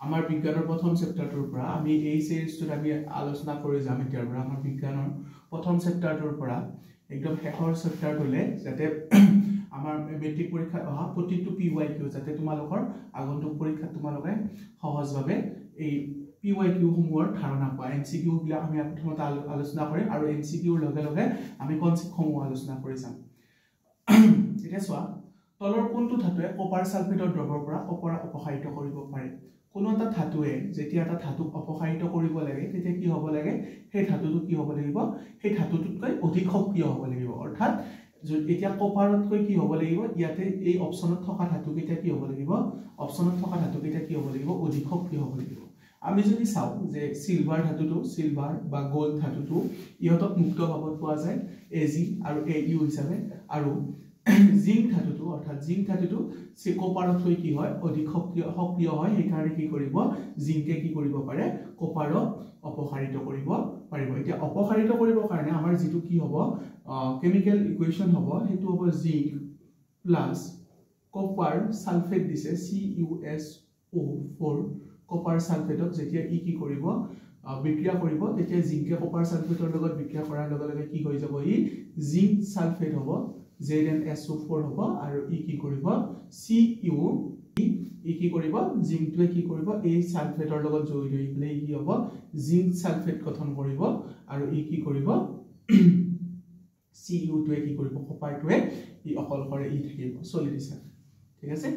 আমাৰ বিজ্ঞানৰ প্ৰথম চেপ্টাৰটোৰ পৰা আমি এই চিৰিজটোত আমি আলোচনা কৰি যাম। এতিয়াৰ পৰা আমাৰ বিজ্ঞানৰ প্ৰথম চেপ্টাৰটোৰ পৰা একদম শেষৰ চেপ্টাৰটোলৈ, যাতে আমাৰ মেট্ৰিক পৰীক্ষাত অহা প্ৰতিটো পি ৱাই কিউ যাতে তোমালোকৰ আগন্তুক পৰীক্ষাত তোমালোকে সহজভাৱে এই পি ৱাই কিউসমূহৰ ধাৰণা পোৱা। এম চি কিউবিলাক আমি প্ৰথমতে আলোচনা কৰিম আৰু এম চি কিউৰ লগে লগে আমি কনচেপ্টসমূহ আলোচনা কৰি যাম। এতিয়া চোৱা, তলৰ কোনটো ধাতুৱে কপাৰ ছালফেটৰ দ্ৰৱৰ পৰা কপাৰ অপসাৰিত কৰিব পাৰে? কোনো এটা ধাতুৱে যেতিয়া এটা ধাতুক অপসাৰিত কৰিব লাগে, তেতিয়া কি হ'ব লাগে? সেই ধাতুটো কি হ'ব লাগিব? সেই ধাতুটোতকৈ অধিক সক্ৰিয় হ'ব লাগিব। অৰ্থাৎ এতিয়া কপাৰতকৈ কি হ'ব লাগিব? ইয়াতে এই অপশ্যনত থকা ধাতুকেইটা কি হ'ব লাগিব? অপশ্যনত থকা ধাতুকেইটা কি হ'ব লাগিব? অধিক সক্ৰিয় হ'ব লাগিব। আমি যদি চাওঁ যে চিলভাৰ ধাতুটো, চিলভাৰ বা গ'ল্ড ধাতুটো, ইহঁতক মুক্ত ভাৱত পোৱা যায় এ জি আৰু এ ইউ হিচাপে, আৰু জিংক ধাতুটো, অৰ্থাৎ জিংক ধাতুটো কপাৰতকৈ কি হয়? অধিক সক্ৰিয় হয়। সেইকাৰণে কি কৰিব? জিংকে কি কৰিব পাৰে? কপাৰক অপসাৰিত কৰিব পাৰিব। এতিয়া অপসাৰিত কৰিবৰ কাৰণে আমাৰ যিটো কি হ'ব, কেমিকেল ইকুৱেশ্যন হ'ব, সেইটো হ'ব জিংক প্লাছ কপাৰ ছালফেট দিছে, CuSO4। Copper ছালফেটক যেতিয়া ই কি কৰিব, বিক্ৰিয়া কৰিব, তেতিয়া জিংকে কপাৰ ছালফেটৰ লগত বিক্ৰিয়া কৰাৰ লগে লগে কি হৈ যাব? ই জিংক ছালফেট হ'ব, ZnSO4 হ'ব। আৰু ই কি কৰিব? চি ইউ, ই কি কৰিব? জিংকটোৱে কি কৰিব? এই ছালফেটৰ লগত জড়িত হৈ পেলাই ই কি হ'ব? জিংক ছালফেট গঠন কৰিব। আৰু ই কি কৰিব? চি ইউটোৱে কি কৰিব? কপাৰটোৱে ই অকলশৰে ই থাকিব চলি দিছে। ঠিক আছে।